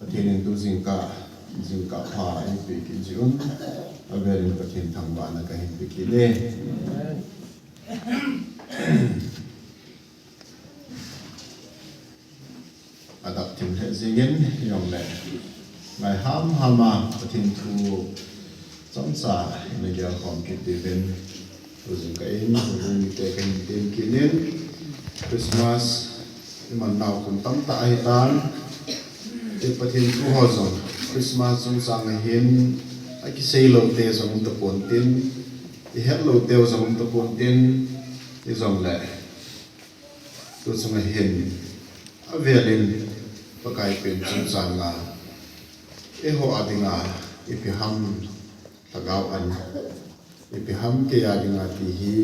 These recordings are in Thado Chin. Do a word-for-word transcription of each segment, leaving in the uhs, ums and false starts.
Pathen in tu jingkah, jingkah pha eipeh kit jeh un, avelin Pathen thangvahna kahin pe kit e. Adap thim lheh jengin, hijongle ngai hamham a Pathen thu chomcha ina gelkhom kit diuvin, tu jingkah in, tu jingkah in kahin tem kit in, Christmas iman nau kum tamtah ahitan, i Pathen thu ho jong Christmas chungchang a hin akisei lou te jong um tapon tin, ihet lou teu jong um tapon tin, hijongle tu chunga hin avelin Pakai pen chungchang a eiho a dinga ipi ham lhagao an, ipi ham kei a dinga ti hi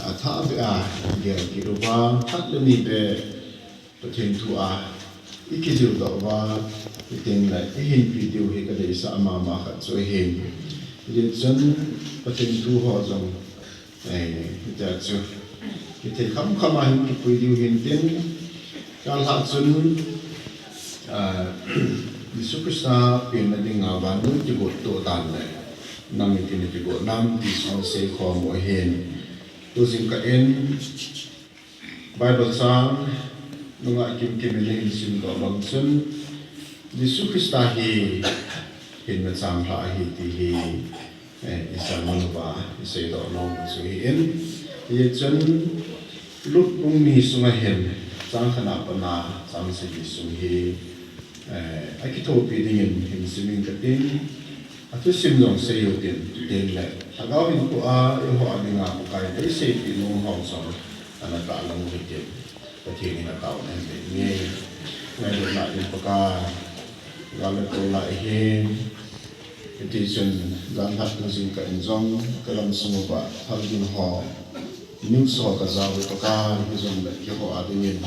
athah beh a gel kit uva, khat le ni beh Pathen thu a ikijil doh uva, hitengle ihinpi diu hi kadeisah mama khat chu ahin. Hijeh chun Pathen thu ho jong, eh, hitia chu hithei khamkham a hin kipui diu hintin, dalha chun, ah, Jesu Christa penna dinga vannoi kigottoh dan le nang iti nakigot nam ti chu seikhom u ahin. Tu jingkah in Bible chang nungah kimkim in nahin simdoh bang chun, Jesu Christa hi hinna changlhah ahi ti hi, eh, isermon uva iseidoh nom u chu ahin. Hijeh chun Luke bung ni sunga hin chang khatna a pat a chang sagi sung hi, eh, akithopi dingin hin sim inge katin, athusim jong sei utin, hitengle lhagao hinkho a eiho a dinga Pakai in eiseipeh nom ho jong ana tahlang u hitin, Pathen in ataona hin nei inge. Ngailutna ding Pakai, gal le tol lai ahin, hitichun jan lhah tu jingkah in jong kagamsung uva thalding ho, news ho kajao uve Pakai, hijongle keiho a dingin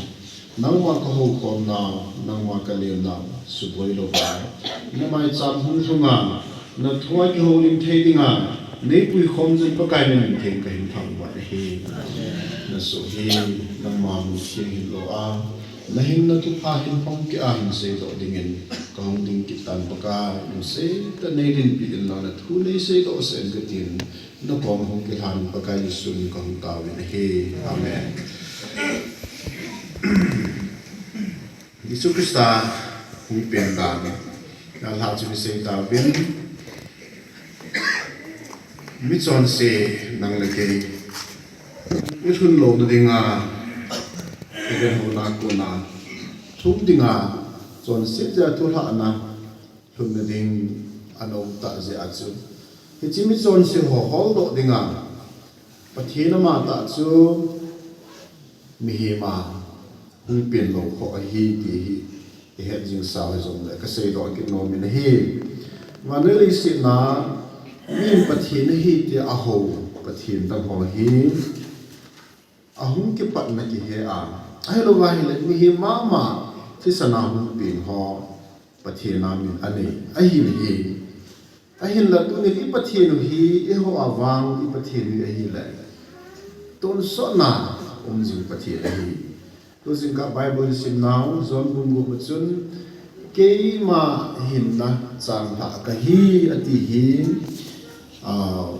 nangma kahoukhomnau, nangma kalennau suboi louva, namaicham hung lhunga, nathua kihoulim thei dinga neipuikhom jeh in Pakai namin theng kahin thangvah ahi. Nasoh hi nangma mun theng hinlou a, nahinna thupha hin hung kit a hin seidoh dingin kahung ding kit tan Pakai, lungset tah in neilinpi inlang nathu neiseidoh sah in katin, nakoma hung kilhan in Pakai Jesu min in kahung taovin ahi. Amen. Jesu Christa hung pen dan, dalha chun isei tauvin, michonse nang le kei ilhun louna dinga, ivenhouna kona lhung dinga, chonset jeh a thulhahna lhunna ding ana um tah jeh a chu, hiche michonse ho holdoh dinga Pathen ama tah chu mihem a hung pen lou kho ahi ti hi ihet jing sau hijongle kaseidoh kit nom in ahi. Vannoi leiset a min Pathen ahi tia ahou Pathen dang ho hi ahung kipatna kihe a, ahilouva ahile mihem mama thisan a hung pen ho Pathen a min anei ahin ahi. Ahinla tunin i Pathen u hi eiho a vang i Pathen u ahile tonsotna um jing Pathen ahi. Tu jingkah Bible isimnau John bung gup a chun, keima hinna changlhah kahi ati hi, ah,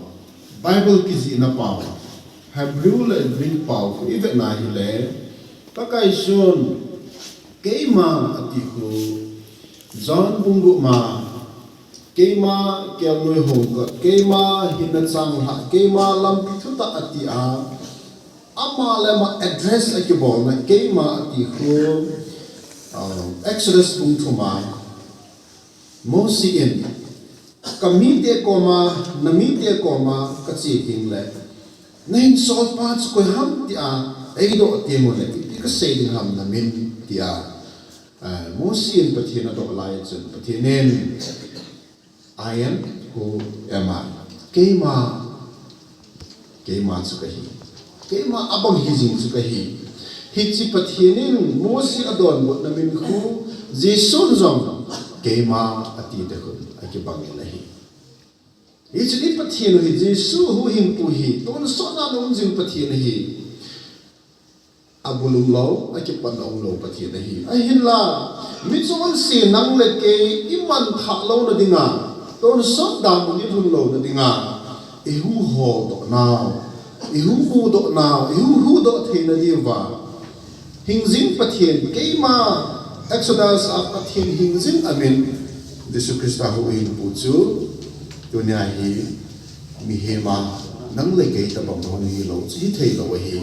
Bible kijihna pao, Hebrew le Greek pao khu ivetna hile, Pakai chun keima ati khu John bung gup ma, keima kelngoi hung kot, keima hinna changlhah, keima lampi thutah ati a, ama le ama address akibolna keima ati khu, ah, Exodus bung thum a, Mosi in, kamite koma, namite koma kache tengle, nahinsolpa chu koi ham tia eidoh tengule, ipi kasei ding ham namin tia, ah, Mosi in Pathen adoh lai chun Pathen in, I am who am I. Keima, keima chu kahi. Keima abang hijing chu kahi. Hiche Pathen in Mosi adonbutna min khu Jesun jong keima ati tah khun akibang in ahi. Hichun i Pathen u hi Jesu huhhingpu hi tonsotna um jing Pathen ahi. abul umlou, akipatna umlou Pathen ahi. Ahinla, mi chonse nang le kei iman thah louna dinga, tonsot damun ilhun louna dinga, ihuhol doh nau, ihuhu doh nau, ihuhu doh theina diuva, hingjing Pathen, keima Exodus a Pathen hingjing amin, Jesu Christa huhhingpu chu, tunia hi, mihem a, nang le kei tabang hung hilou, chu hithei lou ahi.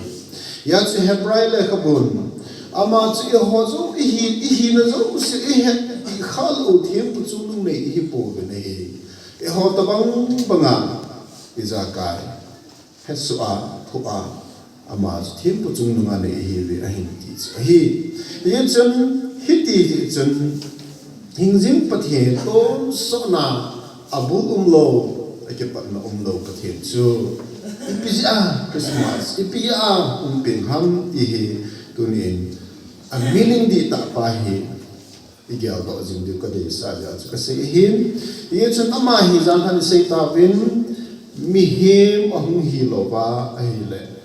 Hijeh chun Hebrai lekhabun, ama chu eiho jouse, ihina jouse, ihet, ikhal u thempu chungnung nei ihi pouvin ahi. Eiho tabang banga, ijakai. Hetsoh a, thoh a, ama chu thempu chungnunga nei ihiuve ahin ti chu ahi. Hijeh chun, hiti jeh chun, hingjing Pathen tonsotna, abul umlou, akipatna umlou Pathen chu, ipi jeh a Christmas, ipi jeh a hung peng ham ti hi, tunin, a meaning dihtah pa hi, igeldoh jing diu kadeisah jeh a chu kasei ahin. Hijeh chun ama hi jan han isei tauvin, mihem ahung hilouva ahile,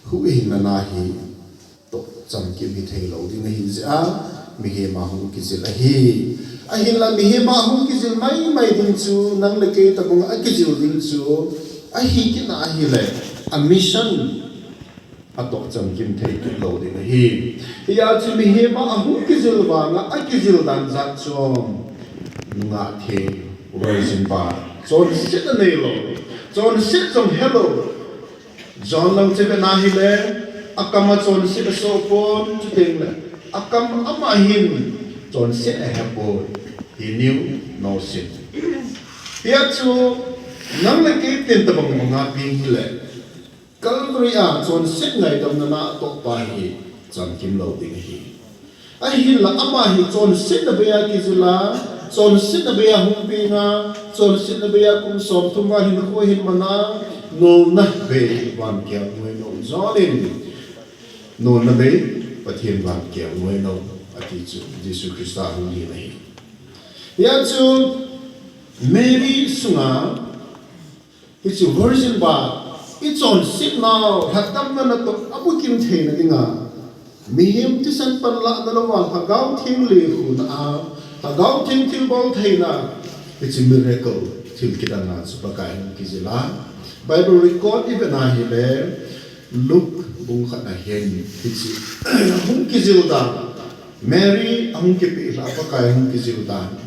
huhhingna hi toh chamkim hithei lou ding ahi jeh a, mihem a hung kijil ahi. Ahinla mihem a hung kijil maimai ding chu, nang le kei tabang a kijil ding chu, ahi kitna ahile, a mission atoh chamkim thei kit lou ding ahi. Hijeh chun mihem a ahung kijil vanga akijil dan jat chu, nungah theng, virgin birth, chonsetna neilou, chonset jong helou. John lang chu ivet na hile, akam a chonset asoh pon, chuteng le, akam ama hin chonset ahepoi, he knew no sin. Hijeh chun, nang le kei ten tabang banga peng hile, Calvary a chonset ngaidamna na atoh pa hi chamkim lou ding ahi. Ahinla ama hi chonsetna bei a kijil a, chonsetna bei a hung peng a, chonsetna bei a kum somthum val hinkho ahin man a, nolna bei van kel nuai nou. John in, nolna bei Pathen van kel nuai nou, ati chu Jesu Christa hung hin ahi. Hijeh chun Mary sunga, hiche virgin birth, ichonset nau, lhatdamna natoh, abukim theina dinga, mihem thisan panlahna louva, Lhagao Theng lekhuhna a, Lhagao Theng thilbol theina, hiche miracle, thil kidang a chu Pakai hung kijil a. Bible record ivet na hile, Luke bung khat na hin, hiche, hung kijil dan, Mary ahung kipeh lha a Pakai hung kijil dan.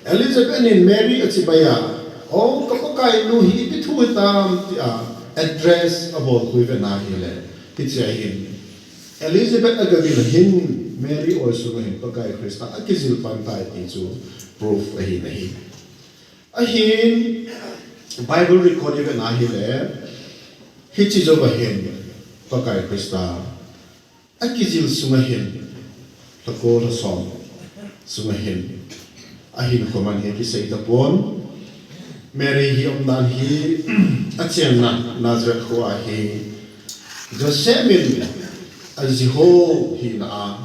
Elizabeth in Mary achibai a, O, ka Pakai nu hi ipi thu hitam tia address abol khu ivet na hile, hiche ahin. Elizabeth agavil a hin Mary oisunga hin Pakai Christa akijil pan tai ti chu proof ahin ahi. Ahin Bible record ivet na hile, hiche jouva hin Pakai Christa akijil sunga hin, lhakol lhasom sunga hin, ahinkho man hi kisei tapon. Mary hi umdan hi, achenna Nazareth kho a hi, Joseph in ajihol hina a,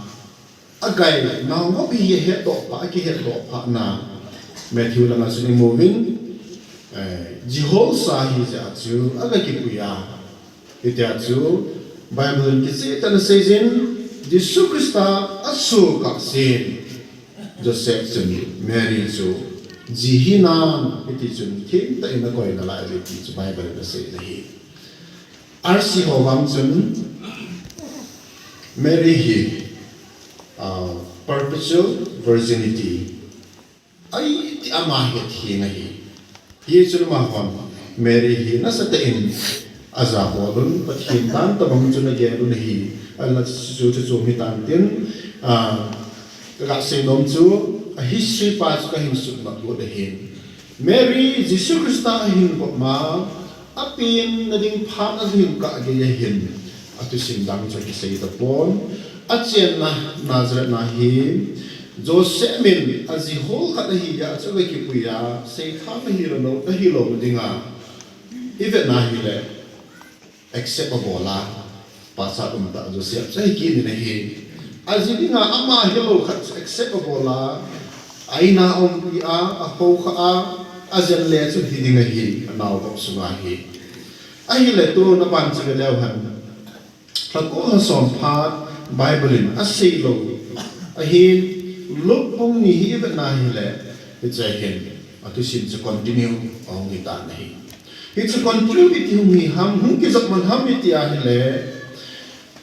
agai, naongop hi ahetdoh pha, akihetdoh pha na, Matthew langa chun imuvin, eh, jihol sa ahijeh a chu, aga kipui a, hitia chu Bible in kicheh tah in aseijin, Jesu Christa asoh kahsen, Joseph chun Mary chu ji hinan, hiti chun themtah in akoi nalai uve ti chu Bible in asei ahi. R C ho vang chun Mary hi, ah, perpetual virginity ahi ti ama hi atheng ahi. Hichun amahon Mary hi nasatah in ajabol un, Pathen dan tabang chun agel un ahi. Ahinla chu, chu, chu, chu hitan tin, ah, kaga seinom chu, a history pa chu kahin sutmat got ahin. Mary, Jesu Christa ahin vop ma, apenna ding phat ahin kah gei ahin, athusim dang chu kisei tapon, achenna Nazareth na hi, Joseph min ajihol khat ahijeh a chu aga kipui a, seitha ahilou, ahilou dinga, ivet na hile, accept abol a, pachat umtah Joseph chu ahi kit in ahi. Aji dinga ama hilou khat chu accept abol a, a-in a umpi a, akhoukhah a, ajen le chu hi ding ahi, anaovop sunga hi. Ahile tuna ban chu veleu hen. Lhakol lhasom phat, Bible in asei lou ahi. Luke bung ni hi ivet na hile, hiche hin athusim chu continue ahung hi tan ahi. Hichu continue iti hung hi ham, hung kijop man ham iti ahile,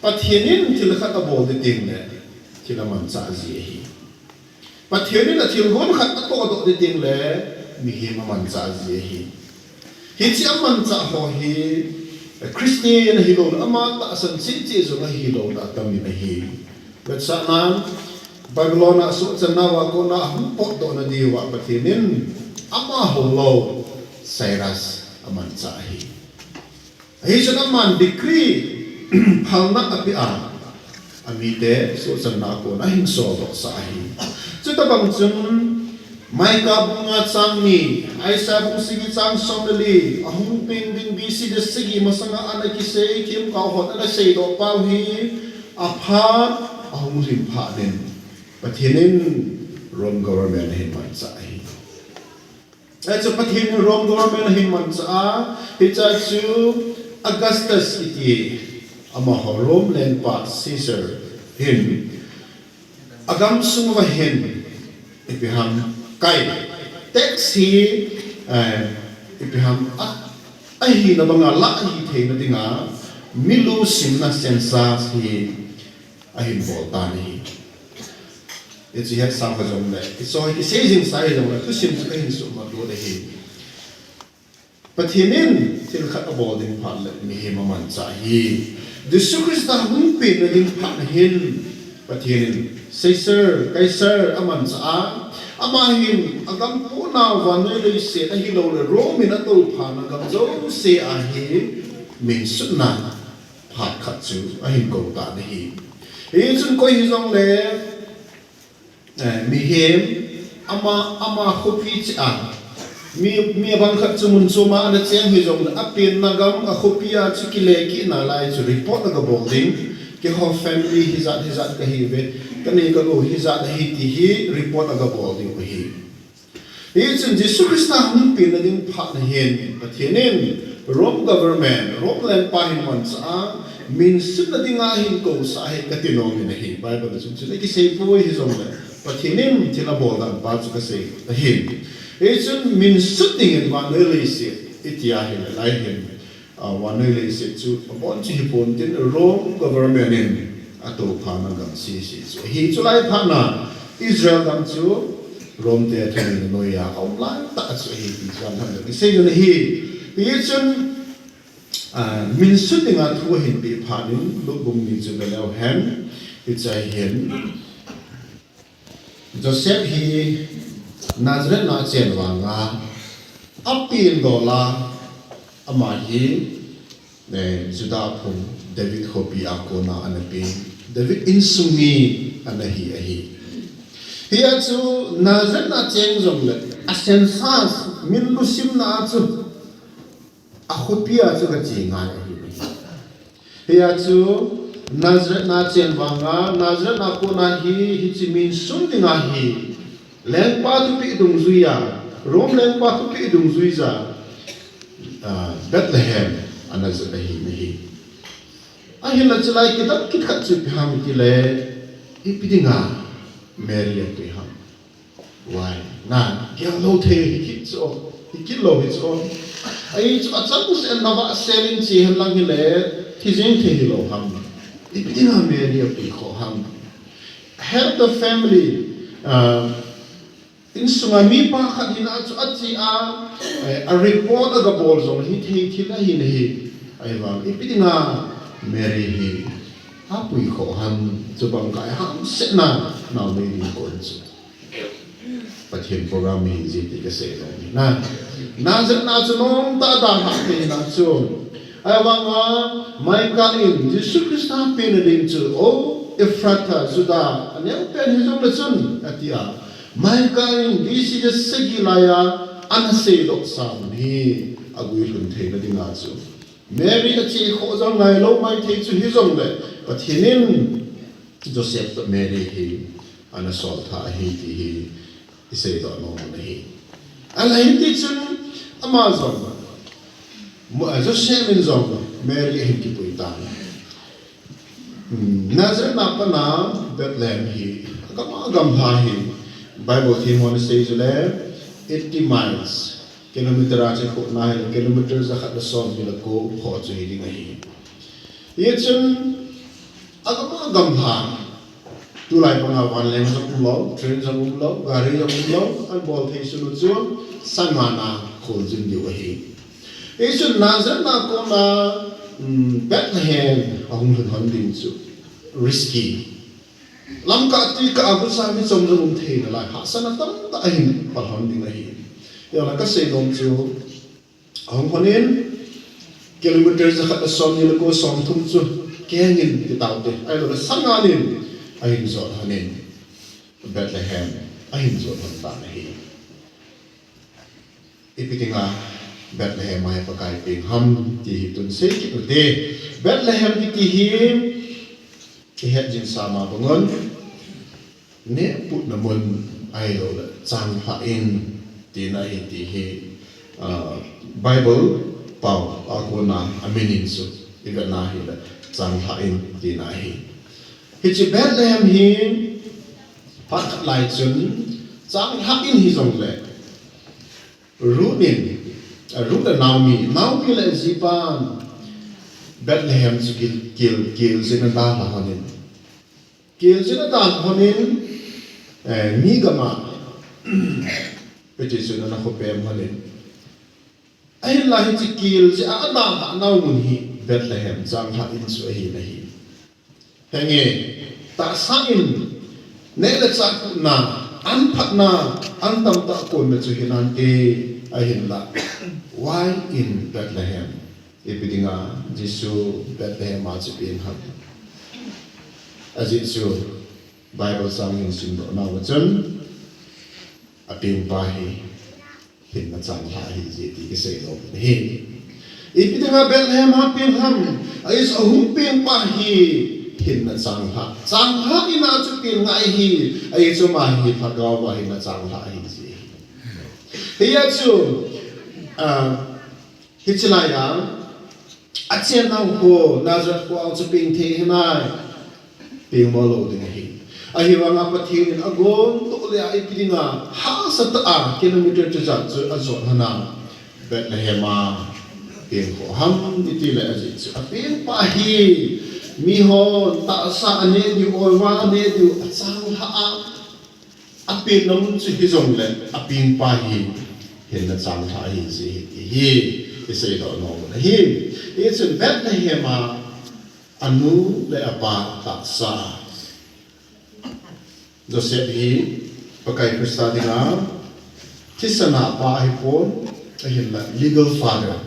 Pathen in thil khat abol ding teng le, thil amanchah ji ahi. Pathen in athilgon khat atohdoh ding teng le, mihem amanchah ji ahi. Hiche amanchah ho hi, Christian ahilou le, ama tahsan cheh cheh jong ahilou le, atam in ahi. Vetsahnan, Babylon a sohchan nauva kona ahung potdoh na diuva Pathen in amaho lou Cyrus amanchah ahi. Hichun aman decree phalna apeh a, amite sohchanna a kona ahin soldoh sah ahi. Chutobang chun Micah bung nga chang ni, Isaiah bung sagi chang som le li, ahung peng ding B C le sagi masanga ana kisei, themgao hon ana seidoh pau hi aphat, ahung lhing phat in Pathen in Rome government ahin manchah ahi. Hichu Pathen in Rome government ahin manchah a, hiche chu Augustus iti, amaho Rome lengpa Caesar hin, agam sung uva hin, ipi ham kai, tax hi, eh, ipi ham a, ahina banga lah ahi theina dinga, mi lusimna census hi ahin bol tan ahi. Hichu hetsah ho jong le, hichu hi kisei jing sa hi jong le, thusim chu kahin suhmat lut ahi. Pathen in thil khat abol ding phat le mihem amanchah ahi. Jesu Christa hung penna ding phat na hin Pathen in Caesar, Caesar amanchah a, ama hin agam pohnau vannoi leiset ahilou le Rome in atoupha na gam jouse a hi minsutna phat khat chu ahin kou tan ahi. Hichun koi hijong le, eh, mihem, ama, ama khopi cheh a, mi, mi abang khat chu mun chom a ana cheng hijong le, apenna gam, akhopi a chu kile kit nalai chu report aga bol ding, keiho family hijat, hijat kahi uve, kanei kagou hijat ahi ti hi report aga bol diu ahi. Hichun Jesu Christa hung penna ding phat na hin, Pathen in Rome government, Rome lengpa hin manchah a, minsutna dinga ahin kousah ahi kati nom in ahi. Bible a chun chun akisei poi hijong le, Pathen in thil abol dan pa chu kasei ahi. Hichun minsut dingin vannoi leiset iti ahile, lai hin, ah, vannoi leiset chu abon chu hipon tin Rome government in atoupha na gam sese chu ahi. Chulai phat na Israel gam chu Rome te thunei na noiya aum lai tah chu ahi ti chu ahin themna kisei u ahi. Hichun, ah, minsut dinga thu ahin peh phat in Luke bung ni chu ve leu hen, hiche hin Joseph hi Nazareth na achen vanga, apen dol a, ama hi, eh, Judah phung David khopi a kona ana pen, David insung mi ana hi ahi. Hia chu Nazareth na cheng jong le, a census, min lusimna a chu, akhopi a chu gache ngai ahi. Hia chu Nazareth na chen vanga, Nazareth na kona hi, hiche minsut dinga hi, lengpa thupeh dungjuiya, Rome lengpa thupeh dungjuiya, ah, Bethlehem ana jot ahi nahi. Ahinla chulai kidang kit khat chu ipi ham itile, ipi dinga Mary apui ham. Why? Na, gel lou thei hi kit chu, hi kit lou hi chu. Ahi chu achangseh in nava sel in che hen lang hile, thi jeng thei hilou ham. Ipi dinga Mary apui kho ham. Help the family, ah, insunga mipa khat hina chu ache a, eh, a report aga bol jong hithei thil ahi nahi. Ahivang, ipi dinga Mary hi apui kho ham, chubang kah a hamsetna naonei ding kon chu. Pathen program hi jeh ti kasei lou ahi. Na, Nazareth na chu nomtah a dalhah thei na chu. Ahivanga Micah in Jesu Christa penna ding chu, O Ephrathah, Judah, aneo pen hijongle chun, ati a. Micah in B C le sagi laiya ana seidoh sa mun hi aguilhun theina dinga chu. Mary ache khoh jong ngailou maithei chu hijongle, Pathen in Joseph toh Mary hi ana sol tha ahi ti hi iseidoh nom u ahi. Ahinla hiti chun ama jong, Mo-, Joseph in jong Mary ahin kipui tan. Nazareth na pat a Bethlehem hi agam agam lha hi Bible themhon asei chu le eighty miles, kilometer a chekhuh na hi kilometer jakhat le somni le ko pho chu hi ding ahi. Hichun agam agam lha, tulai banga vanleng jong umlou, train jong umlou, gari jong umlou, abol thei sunu chu sanga na kholjin diu ahi. Hichun Nazareth na kona Bethlehem ahung lhun hon ding chu risky. Lamkah tikah a gucha michom jong um thei nalai, hahsatna tamtah ahin pal hon ding ahi. Hijongle kasei nom chu ahung hon in kilometer jakhat le somni le ko somthum chu kengin titaute, ahiloule sangan in ahin jot hon in Bethlehem ahin jot hon tan ahi. Ipi dinga Bethlehem a hi Pakai peng ham ti hi tun sei kit ute. Bethlehem kiti hi ihet jing sa ma bangun nehputna mun ahiloule changlhah in tina ahi ti hi Bible pao a kona amin in chu ivetna hile changlhah in tina ahi. Hiche Bethlehem hi phat khat lai chun changlhah in hijongle Ruth in, Ruth le Naomi, Naomi le ajipan Bethlehem chu kel, kel, keljin adalha hon in, keljin adalha hon in, mi gam a, hiti chun ana khopem hon in, ahinla hiche keljin a adalhah nau mun hi Bethlehem changlhah in chu ahin ahi. Henge, tahsa in neh le chah kona, an phatna, an tamtah konna chu hinante, ahinla why in Bethlehem? Ipi dinga Jesu Bethlehem a chu peng ham? Ajeh chu Bible chang hin simdoh nauva chun apengpa hi hinna changlhah ahi jeh ti kisei nom ahi. Ipi dinga Bethlehem a peng ham? Ajeh chu ahung pengpa hi hinna changlhah, changlhah in a chu peng ngai ahi. Ajeh chu ama hi lhagaova hinna changlhah ahi jeh ahi. Hijeh chun hiche laiya achennau kho Nazareth kho a chu peng thei hinai, peng mo lou ding ahi. Ahivanga Pathen in agontoh le a ipi dinga hahsatah a kilometer chujat chu ajot hon a Bethlehem a peng kho ham itile ajeh chu apengpa hi mihon tahsa aneh diu, oiva aneh diu, achanglhah a apenna mun chu hijongle apengpa hi hinna changlhah ahi jeh ahi ti hi iseidoh nom u ahi. Hichun Bethlehem a anu le apa tahsa Joseph hi Pakai Christa dinga thisan a pa ahipon, ahinla legal father.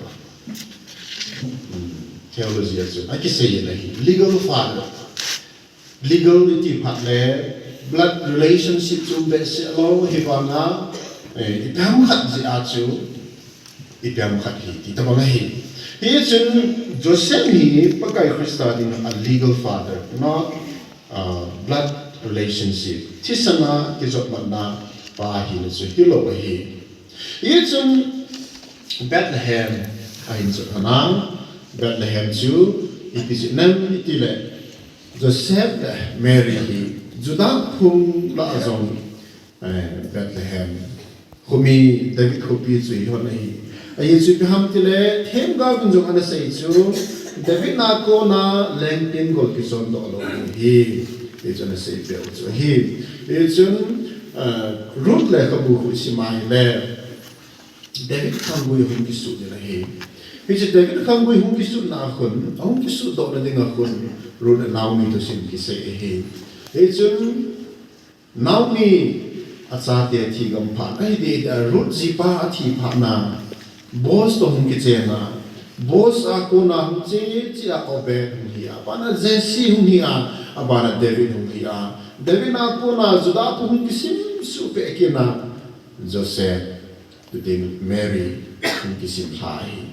Theology a chun akisei in ahi, legal father. Legal iti phat le blood relationship chu um behseh lou, hivanga ipi ham khat jeh a chu ipi ham khat hi ti tobang ahi. Hichun Joseph hi Pakai Christa dinga legal father, not blood relationship, thisan a kijopmatna pa hina chu hilou ahi. Hichun Bethlehem ahin jot hon a, Bethlehem chu ipi jeh ham itile Joseph le Mary hi Judah phung lah a jong Bethlehem khomi David khopi chu hi hon ahi. Ajeh chu ipi ham itile themgaovin jong ana sei chu David na kona lengpin gol kichon doh lou ahi, ti chu ana seipeh u chu ahi. Hichun Ruth lekhabu khu isim a hile David khanggui ahung kisuh ding ahi. Hiche David khanggui hung kisuhna a khun, ahung kisuhdohna dinga khun Ruth le Naomi thusim kisei ahi. Hichun Naomi achate athi gam phat ahi, Ruth jipa athi phatna Boaz toh hung kichen a, Boaz a kona hung che che a Obed hung hi a, abana Jesse hung hi a, abana David hung hi a, David a kona Judah phu hung kisim suh peh kit a Joseph, chuteng Mary hung kisim lha ahi.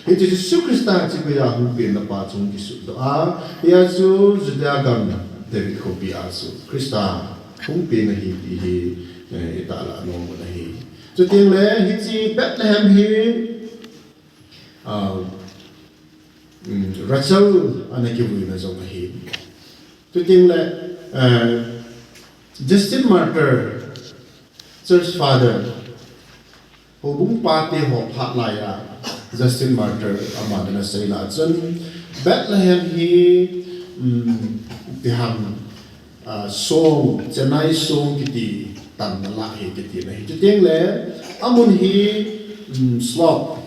Hiche Jesu Christa chiboi a hung penna pa chu hung kisuhdoh a, hia chu Judea gam David khopi a chu Christa hung pen ahi ti hi itahlah nom u ahi. Chuteng le hiche Bethlehem hi Rachel ana kivuina jong ahi. Chuteng le, eh, Justin Martyr, Church Father, houbung pate ho phat laiya, Justin Martyr aman ana seina chun, Bethlehem hi, um, ipi ham, ah, song, Chennai song kiti tamna lah hi kiti ahi. Chuteng le, amun hi, um, slope,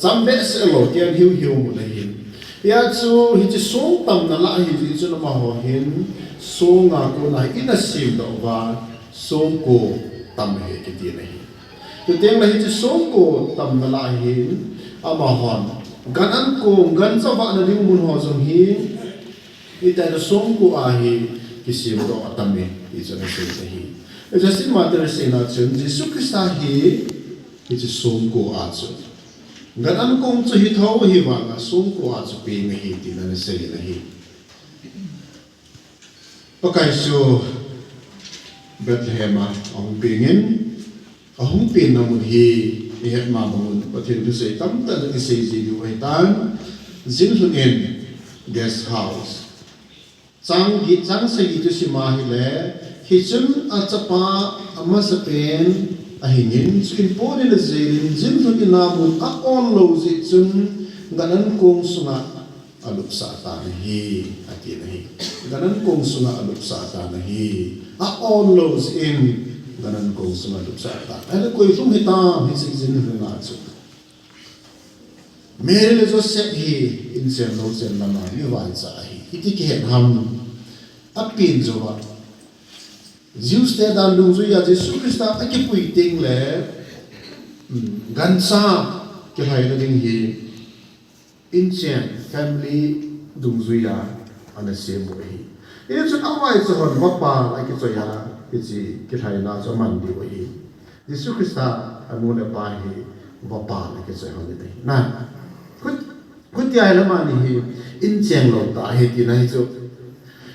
cham behseh lou, kian hiu hiu mun ahi. Hijeh chun, hiche song tamna lah hi, hiche chun amaho hin, song a kona in asem doh uva, songko tam ahi kiti ahi. Chuteng le hiche songko tamna lah hin, amahon, gan ankong, gancha vahna ding mun ho jong hi, hitia songko a hi, kisem doh atam e, ti chu ana sei ahi. Justin Martyr seina chun, Jesu Christa hi, hiche songko a chu. Gan ankong chu hi thou ahi vanga songko a chu peng ahi, tin ana sei ahi. Pakai chu Bethlehem a ahung pengin, ahung penna mun hi ihet ma bang un, Pathen thusei tamtah isei ji diu ahitan, Jinlhun in guest house. Chang gi, chang sagi chu sima ahile, hichun achapa amasapen ahingin, chuin pon in ajelin, Jinlhun in amun a-on lou jeh chun, gan ankong sunga alupsah tan ahi, ati ahi. Gan ankong sunga alupsah tan ahi. A-on lou jeh in, gan ankong sunga alupsah tan. Ahile koi lhung hitam, hiche Jinlhun a chu. Mary le Joseph hi inchen louchen lama mivaicha ahi. Hiti kihet ham, apen jouva. Jews te dan dungjuia Jesu Christa akipui teng le, um, gancha kilhaina ding hi inchen family dungjuia ana sem u ahi. Hichun avaicha hon vapal akichoiya, hiche kilhaina chu aman diu ahi. Jesu Christa anu le apa hi vapal akichoi hon ahi. Na, kut, kutia ahile amani hi inchen lou tah ahi tina ahi chu.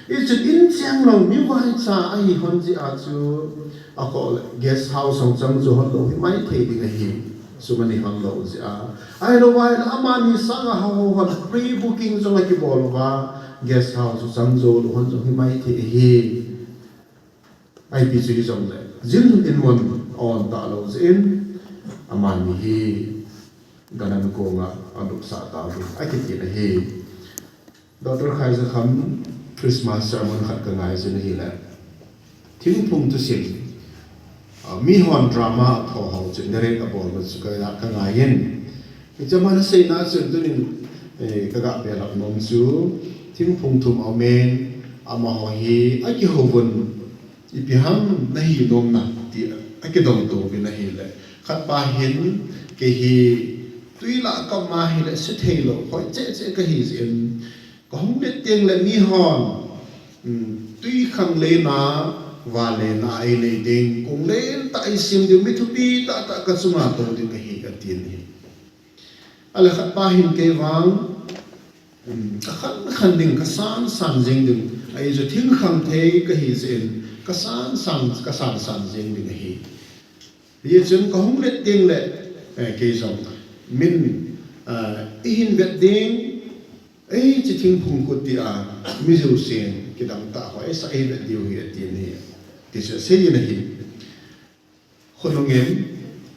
Hichun inchen lou mivaicha ahi hon jeh a chu, akhoh le guest house hung chang jou hon lou hi maithei ding ahi. Sum ani hon lou jeh a. Ahilou vai le amani sanga hou hon pre-booking jong akibol uva guest house chu chang jou lou hon jong hi maithei ahi. Ipi chu hijongle, Jinlhun in mun a-on talou jeh in, amani hi gan ankonga alupsah tauvin, akiti ahi. Doctor Khaizakham Christmas sermon khat kangai jin ahile, thingphung thusim, ah, mihon drama athoh hou chu narrate abol chu ka, kangaiyin. Hiche aman aseina chun tunin, eh, kaga belap nom chu, thingphung thum aumin, amaho hi akihouvun, ipi ham nahi nomna ti akidong touvin ahile, khatpa hin, kei hi twi lah kaum ahile, se theilou hoi cheh cheh kahi jeh in, kahung let teng le mihon, um, twikhanglen a, vanlen a einei ding, kong lentah eisem diu, mi thupi tahtah kachunga tou ding kahi, atin ahi. Ahile khatpa hin kei vang, um, kakhan khan ding, kasan san jeng ding, ahi chu thingkhang thei kahi jeh in, kasan san, kasan san jeng ding ahi. Hichun kahung let teng le, eh, kei jong, min, eh, eihin vet ding, eh, hiche thingphung kut tia, mi jousen kidangtah ho eisah eivet diu ahi, atin ahi. Tichu aseiyin ahi. Khonungin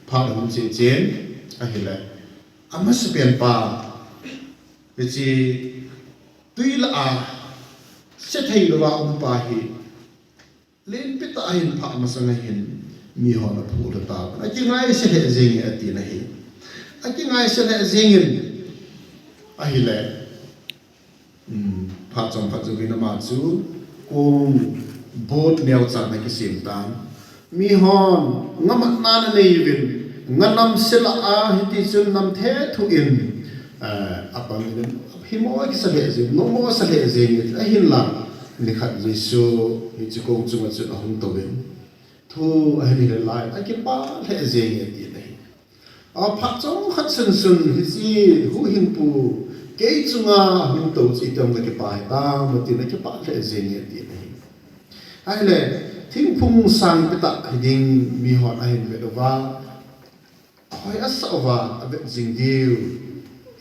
phat ahung che chen ahile, amasapen pa, hiche twi lah a se theilouva um pa hi, lenpi tah ahin phah masang ahin, mihon aphuh lhu tauvin, akingaise lheh jenge atin ahi. Akingaise lheh jengin ahile, um, phat chomkhat jouvin ama chu kong boat neocha ana kisem tan. Mihon ngamatna ana neiuvin, nga namse lah a, hitichun nam thethu in, eh, apangin, himo kisa lheh jeng, nomo sa lheh jeng, ahinla, nikhat Jesu hiche kong chunga chun ahung touvin, thu ahin hil lai, akipah lheh jenge atin ahi. A phat chomkhat sunsun, hiche huhhingpu kei chunga ahung tou chu itam kakipah hitam, atin akipah lheh jenge atin ahi. Ahile, thingphung sangpi tah hiding mihon ahin vet uva, hoi asah uva avet jing diu,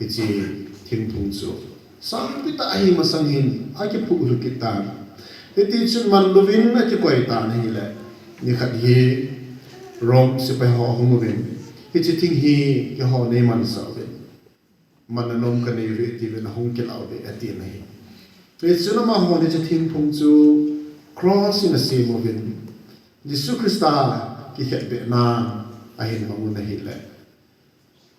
hiche thingphung chu sangpi tah ahi masang hin akiphuh lhu kit tan. Hiti chun man louvin akikoi tan ahile, nikhat hi Rome sepai ho ahung uvin, hiche thing hi keiho neiman sah uvin, man anom kanei uve tiuvin ahung kilah uve atin ahi. Hichun amahon hiche thingphung chu cross in asem uvin, Jesu Christa kikhetbehna ahin mang un ahile,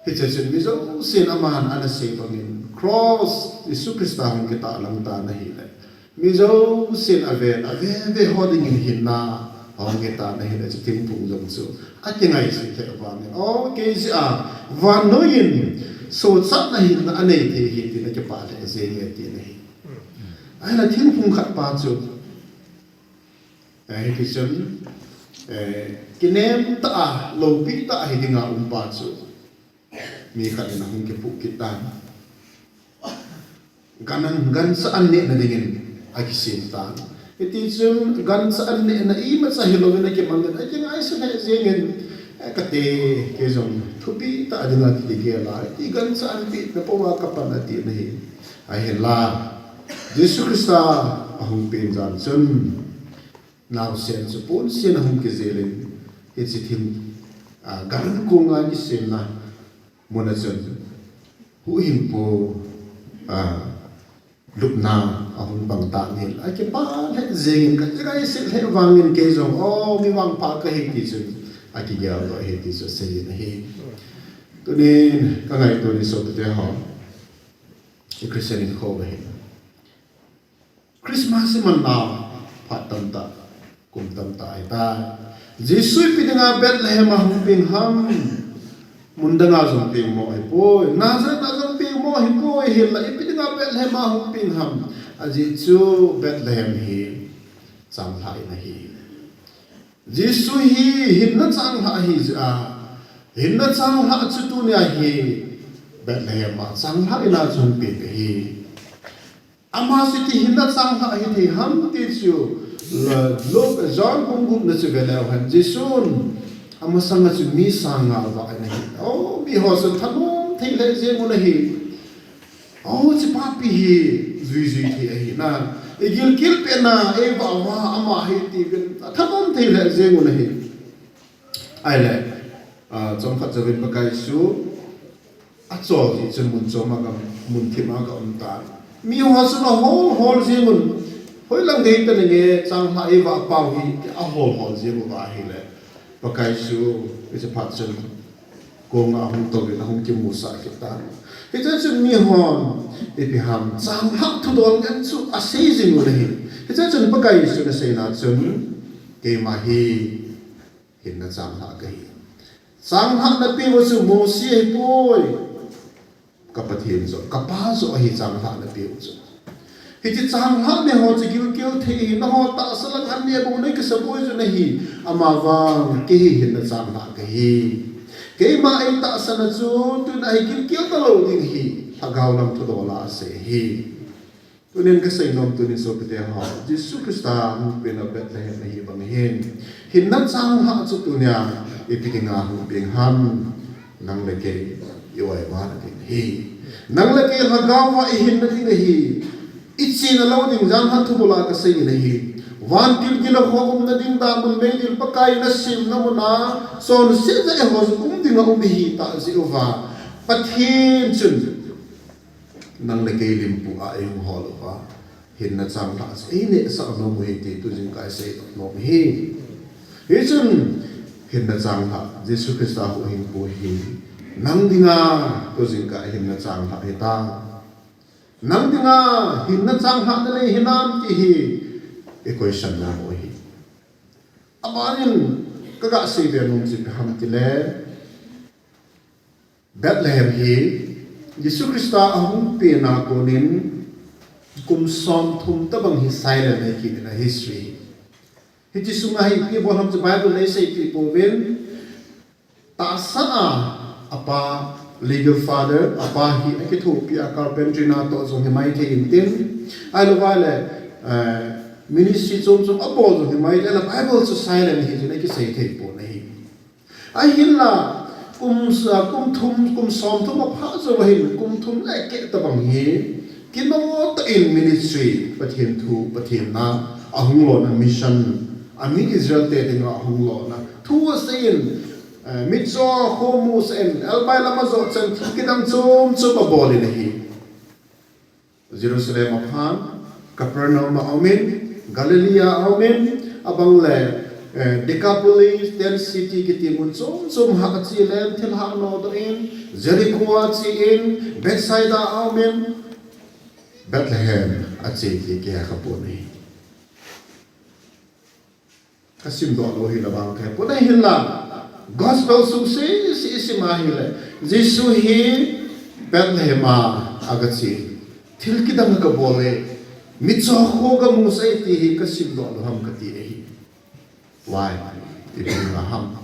hiche chun mi jousen aman ana sei bangin cross Jesu Christa hung kitahlang tan ahile, mi jousen aven, aveve ho dingin hinna ahung hitan ahile, hiche thingphung jong chu akingaiset lheh vangin, o, kei jeh a vannoi in sochatna hinna anei thei ahi tin akipah lheh jenge tin ahi. Ahile thingphung khat pa chu, eh, hiti chun, eh, kinem tah a, loupi tah a hi dinga um pa chu mi khat in ahung kipuh kit tan. Gan an, gancha an nehna dingin akisem tan. Hiti chun gancha an nehna imacha hilouvin akimangin, akingaiset lheh jengin, eh, kate, kei jong thupi tah dinga kigel a, hiti gancha an pehna pou a kapan atin ahi. Ahinla Jesu Christa ahung pen jan chun naosen chu ponsen ahung kijelin, hiche thing, ah, gan konga kisemna mun a chun huhhingpu, ah, lupna ahung pang tan ahile, akipah lheh jengin, ka, kingaiset lheh vangin kei jong, o, mi vangpha kahi ti chun akigel doh ahi ti chu aseiyin ahi. Tunin kangaito ni sopite ho, i Christian inkho uva hin Christmas iman nau phat tamtah, kum tamtah ahitai. Jesu ipi dinga Bethlehem a hung peng ham? Mun danga jong pengmo ahipoi, Nazareth a jong pengmo ahipoi, hinla ipi dinga Bethlehem a hung peng ham? Ajeh chu Bethlehem hi changlhah in ahi. Jesu hi hinna changlhah ahi jeh a, hinna changlhah chu tunia hi Bethlehem a changlhah in a chu hung peng ahi. Ama chu iti hinna changlhah hithei ham ti chu, la, Luke, John bung gupna chu veleu hen, Jesun amasanga chu mi sang nga avah in ahi. O, miho chun thanom thei lheh jeng un ahi. O, hiche papi hi juijui thei ahi na, igilkel pehna eivah uva ama hi tiuvin athanom thei lheh jeng un ahi. Ahile, ah, chomkhat jouvin Pakai Jesu achol jeh chun mun chom a ga, mun thim a ga um tan. Miho chun ahol hol jeng un, hoilang gei tah nange changlhah eivah pau hi, ahol hol jeng uva ahile, Pakai Jesu hiche phat chun konga ahung touvin ahung kimusah kit tan. Hiche chun mihon ipi ham, changlhah thudol ngen chu asei jing u ahi. Hiche chun Pakai Jesun aseina chun, keima hi hinna changlhah kahi. Changlhah napeu chu Mosi ahipoi, ka Pathen joh, ka Pa joh ahi changlhah napeu chu. Hiche changlhah neho chu gilkel thei ahi, nangho tahsa lang an neh bou nei kisaboi jun ahi, amavang kei hi hinna changlhah kahi. Keima eitahsan a chu tuna hi gilkel talou ding ahi, lhagao lam thudol a asei ahi. Tunin kasei nom tunin sopite ho, Jesu Christa hung peng a Bethlehem ahi bang hin, hinna changlhah chu tunia ipi dinga hung peng ham? Nang le kei i-oi vana ding ahi. Nang le kei lhagao va ihinna ding ahi. Ichena lou ding, janhi thubul a kaseiyin ahi. Vantil gilou ho umna ding damun meidil Pakai in asemna mun a chonset jeh a eiho jong um ding aum ihi tah jeh uva, Pathen chun nang le kei limpu a eihung hol uva, hinna changlhah chu einehsah nom u ahi ti tujingkah iseidoh nom ahi. Hichun hinna changlhah, Jesu Christa huhhingpu hi nang dinga tujingkah hinna changlhah ahitai. Nang dinga hinna changlhah nanei hinam ti hi i-question nom u ahi. Abanin kaga seibe nom chu ipi ham tile, Bethlehem hi Jesu Christa ahung pena konin kum somthum tobang hi silent ahi kit in a history hi. Hiche sunga hi ipi bol ham chu Bible in eiseipeh pouvin, tahsa a apa, legal father, apa hi akithopi a carpentry natoh jong hi maithei intin, ahilouva le, eh, ministry chom chom abol jong hi maithei, ahile Bible chu silent ahi tin akisei thei pon ahi. Ahinla, kum, kum thum, kum somthum aphah jou ahin, kum thum le keh tobang hi, kino tah in ministry, Pathen thu, Pathen na, ahung lona mission, amin Israel te dinga ahung lona thu aseiyin, eh, mitcho kho mu sah in, Elbai lama jo chan thil kidang chom chom abol in ahi. Jerusalem aphan, Capernaum a aumin, Galilee a aumin, abang le, eh, Decapolis, Ten City kiti mun chom chom a ache le thil hahnodoh in, Jericho ache in, Bethsaida a aumin, Bethlehem ache ti kihekha pon ahi. Kasimdoh lou hi la vang kahe pon ahinla, Gospel sung sese isim a hile, Jesu hi Bethlehem a agache, thil kidang kabol e, mitcho kho kamu sah e ti hi kasimdoh lou ham kati ahi. Why? Ipi dinga ham?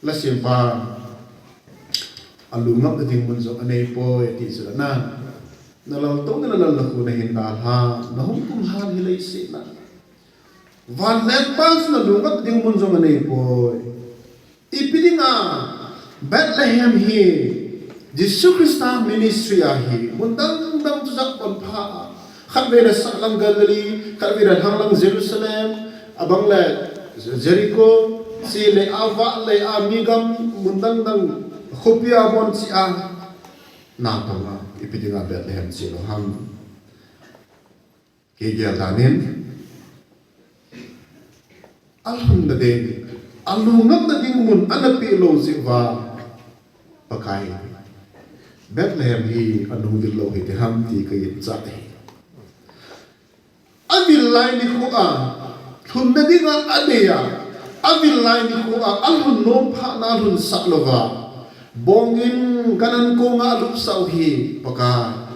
Lasempa, alu ngapna ding mun jong anei poi, ati chu la na. Na laltouna le lallakhu nahin dalha, nahung kum lhan hi leiset a. Vanlenpa chu nalu ngapna ding mun jong anei poi. Ipi dinga Bethlehem hi Jesu Christa ministry ahi, mun dang dang chu jat pon pha a. Khatvei le sahlang Galilee, khatvei le lhanglang Jerusalem, abang le Jericho, chule avah le a mi gam mun dang dang khopi a bon chi a. Natong a, ipi dinga Bethlehem chi lou ham. Kigel danin, alhunna ding, alu ngapna ding mun ana pe lou jeh uva, Pakai, Bethlehem hi anung vil lou hite ham ti ka gingcha ahi. Avil lai nikho a, lhunna dinga adei a, avil lai nikho a, alhun nom phat na alhun sah louva, bong in gan an kong a alupsah u hi, Pakai,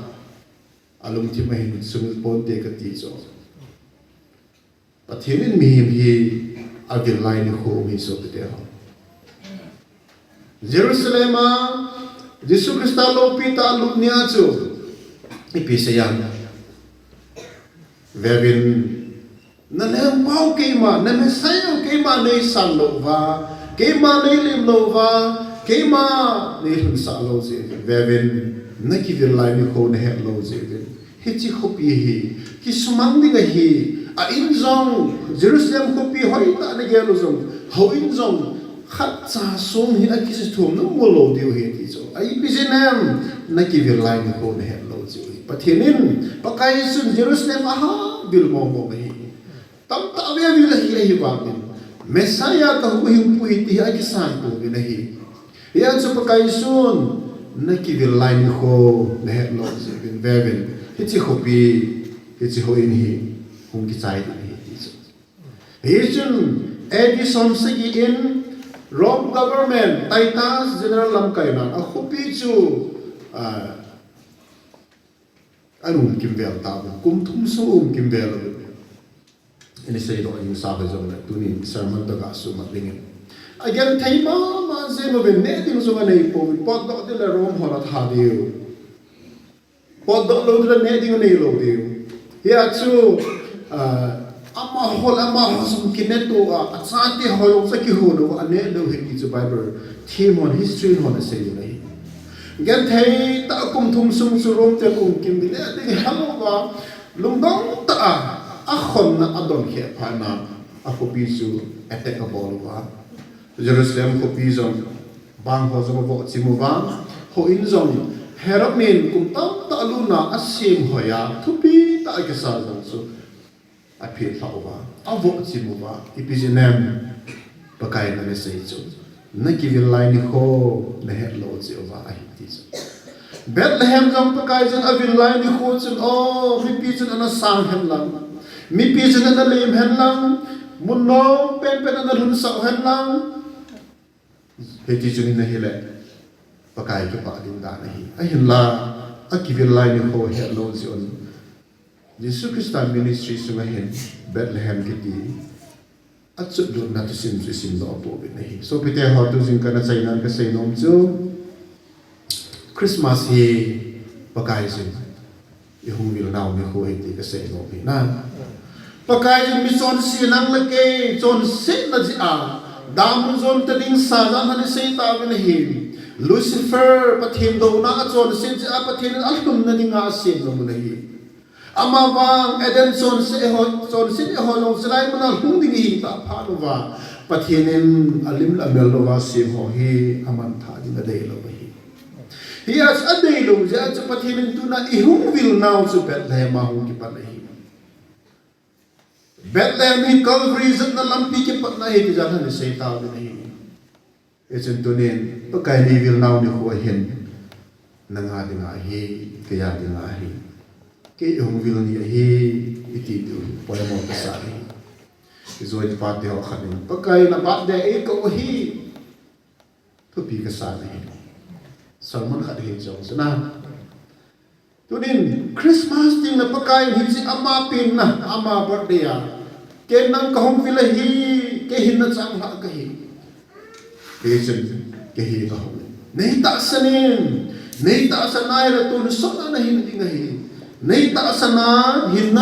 alungthim ahin sumil ponte kati chu. Pathen in mihem hi avil lai nikho um ahi sopite ho. Jerusalem a Jesu Christa loupi tah alut nia chu ipi asei em? Veuvin, na lengpa u keima, na Messiah u keima neisan lou uva, keima neilim lou uva, keima neilhunsah lou jeh uvin. Veuvin, na kivil lai nikho nahet lou jeh uvin. Hiche khopi hi kisumang ding ahi, a in jong, Jerusalem khopi hoitah nagel u jong, hou in jong, khatcha sung hi akisuthum namu lou diu ahi ti chu. Ipi jeh inem, na kivil lai nikho nahet lou jeh u ahi. Pathen in, Pakai Jesun Jerusalem aha vil mong mong ahi. Tamtah ve vil ahi, ahivangin, Messiah kahuhhingpu ahi ti hi akisan pouvin ahi. Hijeh chun Pakai Jesun, na kivil lai nikho nahet lou jeh uvin veuvin, hiche khopi, hiche hou in hi hung kichai ding ahi ti chu. Hichun A D somsagi in Rome government, Titus general lamkaina a khopi chu, ah, aum kimvel tauvin, kum thum sung aum kimvel uvin. Ina seidoh ding sa ho jongle, tunin sermon toh gasumang dingin. Agenthei mama jeng uvin, neh ding jong anei pouvin, potdoh ding le Rome hon atha diu. Potdoh lou ding le neh ding anei lou diu. Hijeh chun, ah, amaho le amaho jong kine tou a, achate ho jong chu akihou lou a, aneh lou ahi ti chu Bible them hon, history hon asei u ahi. Genthei tah a kum thum sung chu Rome te kum kim ding le ding helou va, lungdong tah a, akhonna adonkheh phat na, akhopi chu attack abol uva, Jerusalem khopi jong, bang ho jong avohchim uva, hou in jong, Herod in kum tamtah lutna asem hoi a, thupi tah a akisa jong chu aphetlhah uva, avohchim uva, ipi jeh inem, Pakai in ana sei chu, na kivil lai nikho nahet lou jeh uva ahi ti chu. Bethlehem jong Pakai chun avil lai nikho chun, o, mipi chun ana sang hen lang, mipi chun ana lem hen lang, mun nom penpen ana lhunsah hen lang, hiti chun ahile, Pakai kipah ding dan ahi. Ahinla, akivil lai nikho het lou jeh un, Jesu Christa ministry sunga hin Bethlehem kiti achut lutna thusim chu isimdoh pouvin ahi. Sopite ho, tu jingkah a chainan kasei nom chu, Christmas hi Pakai chun ihung vil nau nikho ahi ti kasei nom ahi. Pakai chun mi chonse nang le kei chonsetna jeh a, damun jon ta ding sa jat ana sei tauvin ahi. Lucifer, Pathen douna a chonset jeh a Pathen in alhunna dinga asem nom u ahi. Amavang Eden chonset ho, chonset ho jong chulai muna hung ding ahi tia aphat uva, Pathen in alim le amel louva asem ho hi amanthah ding adei lou ahi. Hijeh a chu adei lou jeh a chu Pathen in tuna ihung vil nau chu Bethlehem a hung kipan ahi. Bethlehem hi Calvary jotna lampi kipatna ahi ti jong hin isei tauvin ahi. Hichun tunin, Pakai in eivil nau nikho hin, nanga dinga ahi, keija dinga ahi. Kei ihung vil ni ahi, iti diu hi poimo kasa ahi. Ijoi ipa teho khat in, Pakai in na birthday eikou ahi. Thupi kasa ahi. Sermon khat hi jong chu na. Tunin Christmas tina Pakai in hiche ama penna, ama birthday a, ken nang kahung vil ahi, kei hinna changlhah kahi. Hichun kei hi kahung. Nei tahsan in, nei tahsan a ahile tonsot a nahin ding ahi. Nei tahsan a hinna